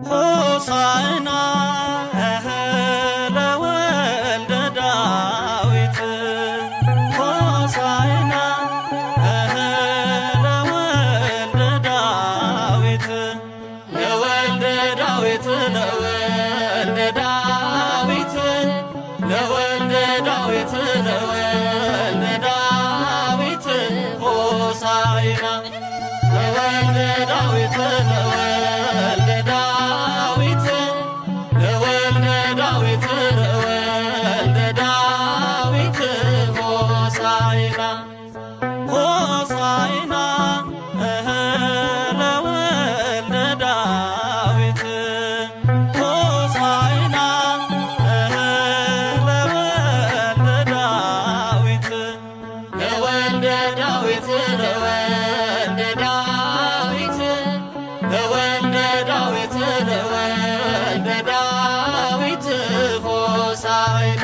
ሆሳዕና ለወልደ ዳዊት፣ ሆሳዕና ለወልደ ዳዊት፣ ለወልደ ዳዊት፣ ለወልደ ዳዊት፣ ለወልደ ዳዊት፣ ለወልደ ዳዊት ሆሳዕና፣ ለወልደ ዳዊት፣ ለወልደ ዳዊት፣ ለወልደ ዳዊት፣ ለወልደ ዳዊት ሆሳዕና፣ ሆሳዕና ለወልደ ዳዊት፣ ሆሳዕና ለወልደ ዳዊት፣ ለወልደ ዳዊት፣ ለወልደ ዳዊት፣ ለወልደ ዳዊት፣ ለወልደ ዳዊት ሆሳዕና።